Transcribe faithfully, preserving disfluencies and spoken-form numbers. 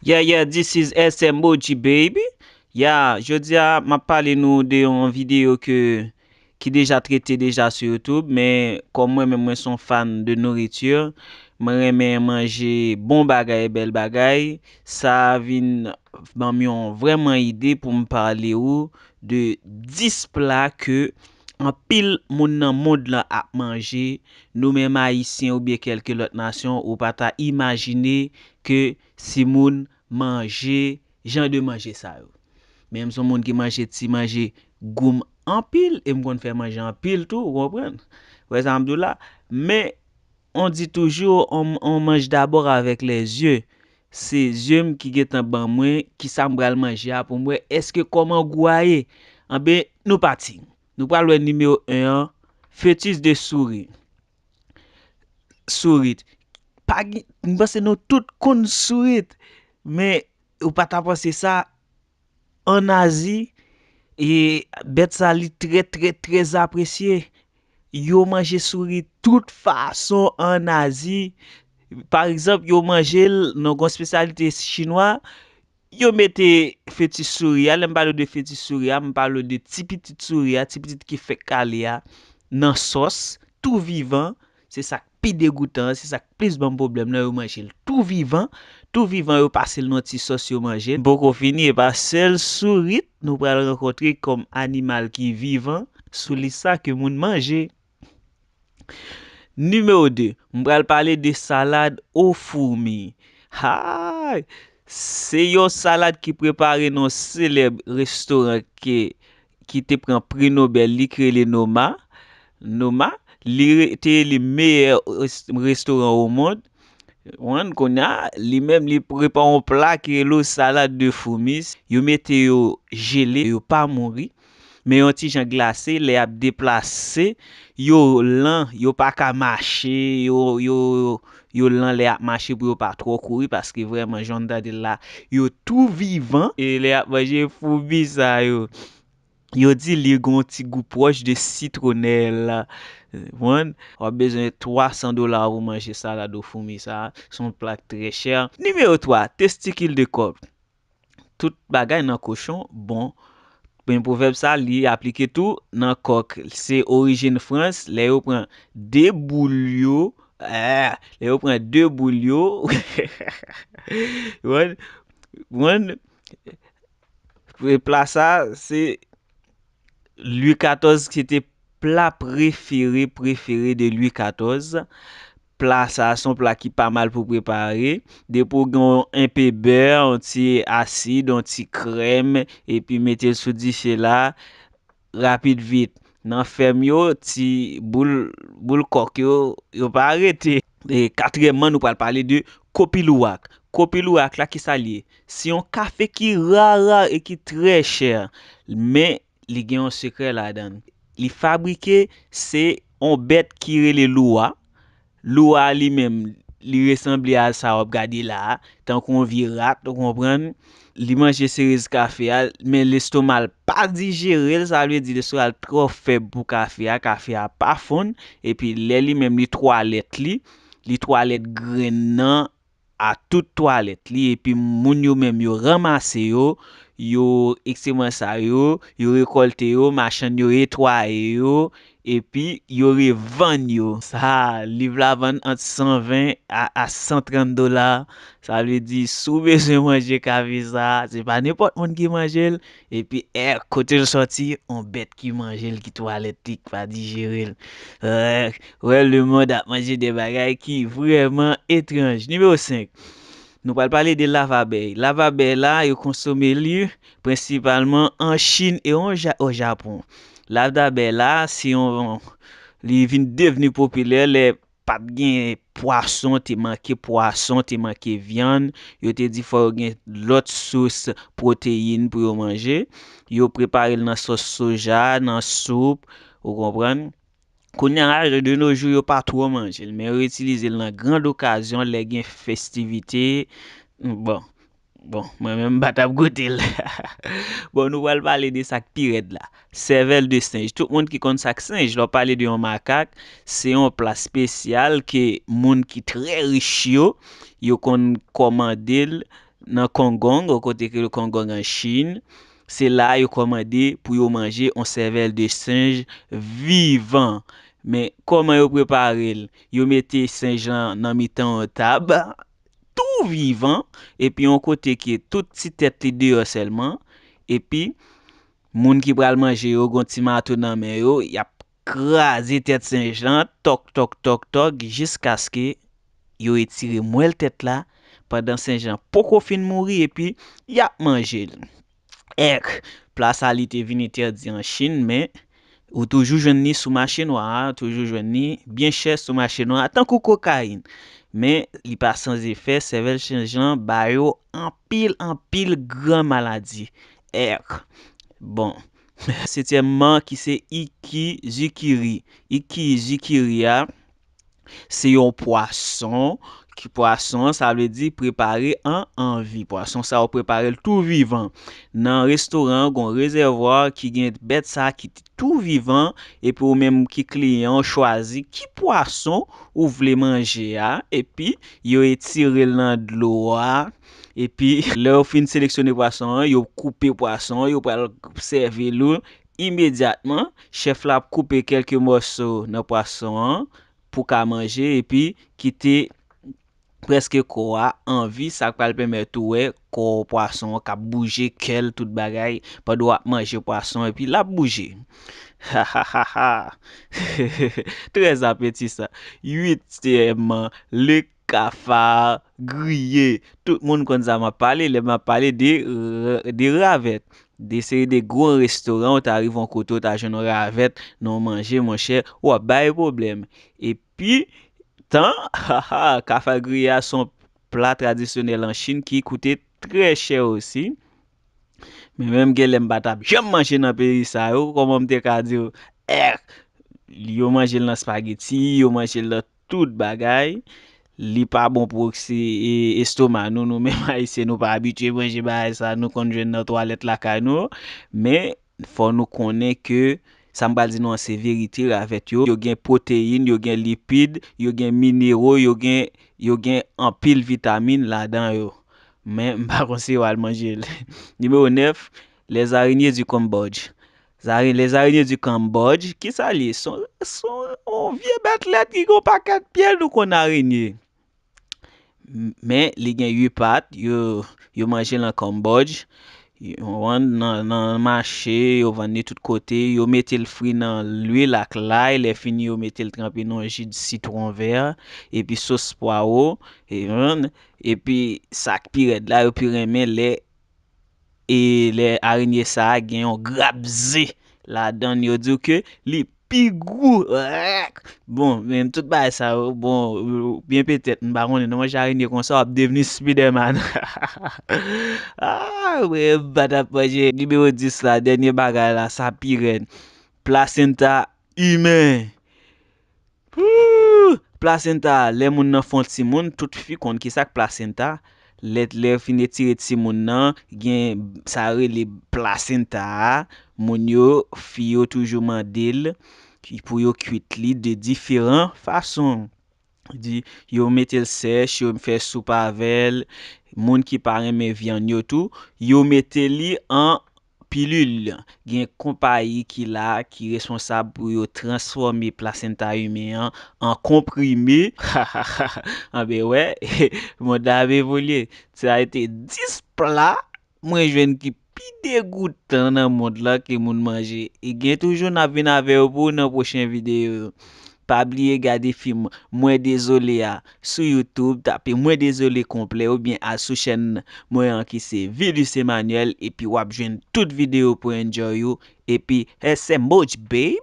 Yeah, yeah, this is S M O G, baby. Yeah, jodi a, m ap pale nou de yon videyo ke, ki deja trete deja sou YouTube, men kòm mwen menm mwen se yon fan de nouriti, mwen renmen manje bon bagay, bèl bagay, sa vin ban m yon vrèman ide pou m pale ou de dis pla ke anpil moun nan mond lan ap manje, nou menm Ayisyen oubyen kèlke lòt nasyon, ou pa ta imajine ke si moun manje jan de manje sa yo. Men m se yon moun ki manje ti manje goum anpil, e m konn fè manje anpil tou, ou konprann? Ou wè sa m di w la? Men, on dit toujours, on, on mange d'abord avec les yeux. Se zye m ki gentan ban mwen kisa m pral manje a pou m wè èske kòman gou a ye. Anben, nou pati. Nou pral wè nimewo en an, fœtus de souris. Sourit. Pa gen, m panse nou tout konn sourit, men ou pa ta panse sa, ann Azi, e bèt sa li trè, trè, trè apresye. Yo manje souri tout fason ann Azi. Pa egzanp, yo manje l nan yon espesyalite chinwa, yo mete fœtus souris a. Lè m pale w de fœtus souris a, m pale w de ti pitit souri a, ti pitit ki fèk kale a, nan sòs, tou vivan. Se sa k pi degoutan an, se sa k plis ban m pwoblèm nan, yo manje l tou vivan. Tou vivan, yo pase l nan ti sòs, yo manje l. M poko fini, e pa sèl sourit nou pral rankontre kòm animal ki vivan sou lis sa ke moun manje. Nimewo de, m pral pale de salad o foumi. Hay! Se yon salad ki prepare nan yon selèb restoran ke, ki te pran pri Nobèl, li ki rele Noma. Noma, li re-, te eli meyè res-, restoran o mond. Konprann, kounye a, li menm, li prepare yon pla ki rele salad de foumi. Yo mete yo jele, yo pa mouri. Men yon ti jan glase, lè y ap deplase, yo lan, yo pa ka mache, yo, yo, yo lan lè y ap mache pou yo pa twò kouri, paske vrèman, jan w tande l la, yo tou vivan. E lè y ap manje foumi sa yo, yo di li gen yon ti gou pwòch de sitwonèl. Konprann? W ap bezwen twa san dola pou manje salad o foumi sa. Se yon pla k trè chè. Nimewo twa, testikil de kòk. Tout bagay nan kochon bon. Men pwovèb sa, li aplike tou nan kòk. Se orijin Frans, lè yo pran de boul yo, eh, lè yo pran de boul yo, konprann, konprann, pla sa, se Lwi katòz, se te pla prefere, prefere de Lwi katòz. Pla sa, se yon pla ki pa mal pou prepare. Depi w gen yon, enpe bè, yon ti asid, yon ti krèm, epi mete l sou dife la, rapid vit. Nan fèm yo, ti boul, boul kòk yo, yo pa rete. E katriyèmman, nou pral pale de kopi lourak. Kopi lourak la, kisa l ye? Se yon kafe ki ra, ra e ki trè chè. Men, li gen yon sekrè ladan l. Li fabrike, se yon bèt ki rele lou a. Lou a li menm, li resanble a sa w ap gade la a, tankou yon vye rat, ou konprann? Li manje serez kafe a, men lestoma l pa dijere l, sa vle di lestoma l twò fèb pou kafe a, kafe a pa fonn, epi lè li menm li twalèt li, li twalèt grenn nan, a tout twalèt li, epi moun yo menm yo ranmase yo, yo ekskreman sa yo, yo rekòlte yo, machann yo etwaye yo, epi yo revann yo. Sa, liv la vann ant san ven a, a san trant dola. Sa vle di, si w bezwen manje kafe sa, se pa nenpòt moun ki manje l, epi, eh, kote l sòti, yon bèt ki manje l, ki twalèt li, ki pa dijere l. Eh, wè, lemonn ap manje de bagay ki vrèman etranj. Nimewo senk, nou pral pale de lavabèy. Lavabèy la, yo konsome li prensipalman an Chin e o Ja-, o Japon. Lavabèy la, se yon, li vin devni popilè lè pa t gen pwason, te manke pwason, te manke vyann. Yo te di fò yo gen lòt sous pwoteyin pou yo manje. Yo prepare l nan sòs soja, nan soup, ou konprann? Kounye a, de nos jours, yo pa twò manje l, men yo itilize l nan grand okazyon, lè gen festivite. Bon, bon, mwen menm, m pa t ap goute l. Bon, nou pral pale de sa k pi rèd la. Sèvèl de senj. Tout moun ki konn sa k senj, lè w pale de yon makak, se yon pla espesyal ke moun ki trè rich yo, yo konn kòmande l nan Kongong, yon kote ki rele Kongong an Chin. Se la yo kòmande pou yo manje yon sèvèl de senj vivan. Men kòman yo prepare l? Yo mete senj lan nan mitan yon tab, tou vivan, epi yon kote ke tout ti tèt li deyò sèlman, epi moun ki pral manje yo gon ti mato nan men yo, y ap kraze tèt senj lan, tòk, tòk, tòk, tòk, jiskaske yo etire mwèl tèt la, pandan senj lan poko fin mouri, epi y ap manje l. Èk, pla sa li te vin entèdi an Chin, men ou toujou jwenn li sou mache nwa a, toujou jwenn li byen chè sou mache nwa a, tankou kokayin. Men li pa san efè, sèvèl senj lan ba yo anpil, anpil gran maladi. Èk, bon, setyèmman ki se ikizikiri. Ikizikiri a, se yon pwason, ki pwason, sa vle di prepare an anvi. Pwason sa yo prepare l tou vivan. Nan restoran an, gon rezèvwa ki gen bèt sa ki tou vivan, epi ou menm ki kliyan, ou chwazi ki pwason ou vle manje a, epi yo etire l nan dlo a, epi lè yo fin seleksyone pwason an, yo koupe pwason an, yo pral sèvi l ou imedyatman. Chèf la ap koupe kèlke mòso nan pwason an pou ka manje, epi kite prèske kò a anvi, sa k pral pèmèt ou wè kò pwason an k ap bouje, kè l, tout bagay, pandan w ap manje pwason, epi l ap bouje. Trè apetisan. Uityèmman, le kafa griye. Tout moun konn sa m ap pale lè m ap pale de, de ravèt. De seri de gwo restoran, ou ta rive yon kote, ou ta jwenn yon ravèt nan yon manje, monchè, w ap bay pwoblèm. Epi, tan, kafa griye a se yon pla tradisyonèl an Chin ki koute trè chè osi. Men menm gen lè m pa t ap janm manje nan peyi sa yo, kòman m te ka di w, èk, yo manje l nan spageti, yo manje l nan tout bagay. Li pa bon pou oksi-, e, estoma nou, nou menm Ayisyen, nou pa abitye manje bagay sa, nou konn jwenn nan twalèt lakay nou. Men, fò nou konnen ke sa m pral di nou an se verite, ravèt yo, yo gen pwoteyin, yo gen lipid, yo gen minero, yo gen, yo gen anpil vitamin ladan yo. Men, m pa konseye w al manje l. Nimewo nèf, les araignées du Cambodge. Zare-, les araignées du Cambodge, ki sa l ye? Se yon, se yon vye bèt lèd ki gen yon pakèt pye, nou konn arenye. M-, men li gen uit pat, yo, yo manje l an Cambodge. Yo vann nan, nan mache, yo vann li tout kote, yo mete l fri nan lwil ak lay, lè fini yo mete l tranpe nan yon ji de sitwon vè, epi sos pwawo, e, epi sa k pi rèd la, yo pi renmen lè, e lè arenye sa a gen yon grap ze ladan l, yo di w ke li pi gou. Bon, men tout bagay sa yo, bon, byen petèt, m pa konnen, nan manje arenye konsa, w ap devni Spiderman. Ah, wi, m pa t ap manje. Nimewo dis la, dènye bagay la, sa pi rèd. Plasenta imen. Plasenta, lè moun nan fè yon timoun, tout fi konn ki sa k plasenta. Lè, lè yo fin etire timoun nan, gen sa yo rele plasenta a. Moun yo, fi yo toujou mande l ki pou yo kuit li de diferan fason. Di, yo mete l sèch, yo fè soup avè l. Moun ki pa renmen vyann yo tou, yo mete li an pilil. Gen konpayi ki la, ki responsab pou yo transfòme plasenta imen an an konprime. Anben wè, mond la ap evolye. Sa a te dis pla mwen jwenn ki pi degoutan nan mond lan ke moun manje. E gen toujou n ap vin avè yo pou nan pwochen videyo yo. Pa bliye gade fim Mwen Dezole a sou YouTube, tape Mwen Dezole konplè oubyen al sou chèn mwen an ki se Vilus Emmanuel, epi w ap jwenn tout videyo pou enjoy ou. Epi, S M H, baby!